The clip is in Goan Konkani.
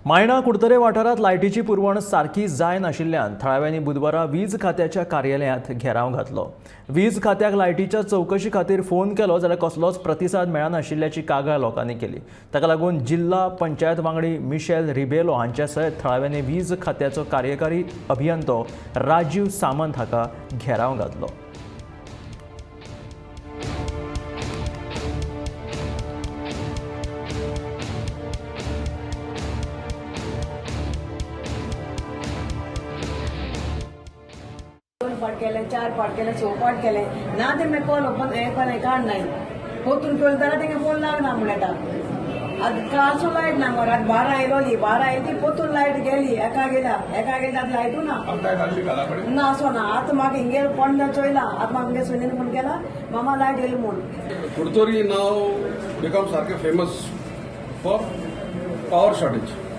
मायणा कुडतरे वाठारांत लायटीची पुरवण सारकी जाय नाशिल्ल्यान थळाव्यांनी बुधवारा वीज खात्याच्या कार्यालयांत घेराव घातलो. वीज खात्याक लायटीच्या चवकशी खातीर फोन केलो जाल्यार कसलोच प्रतिसाद मेळनाशिल्ल्याची कागाळ लोकांनी केली. ताका लागून जिल्हा पंचायत वांगडी मिशेल रिबेलो हांच्या सयत थळाव्यांनी वीज खात्याचो कार्यकारी अभियंतो राजीव सामंत हाका घेराव घातलो. दोन पाट केले, चार पाट केले, स पाट केले ना ते मागीर कॉल ओपन हें कोण काडनाय. पोतून केलो जाल्यार तेंगे फोन लागना म्हणटा. आतां कालसो लायट ना मरे. आतां 12 आयलोली, 12 आयली ती पोतून लायट गेली. एका गेल्या एका गेली, आतां लायटू ना. ना असो ना. आतां म्हाका हिंगेर पोंडा चोयला, आतां म्हाका हिंगे सुनेन फोन केला, मामा लायट येयली म्हूण. कुडतरी नाव बिकम सारकें फेमस फॉर पॉवर शॉर्टेज.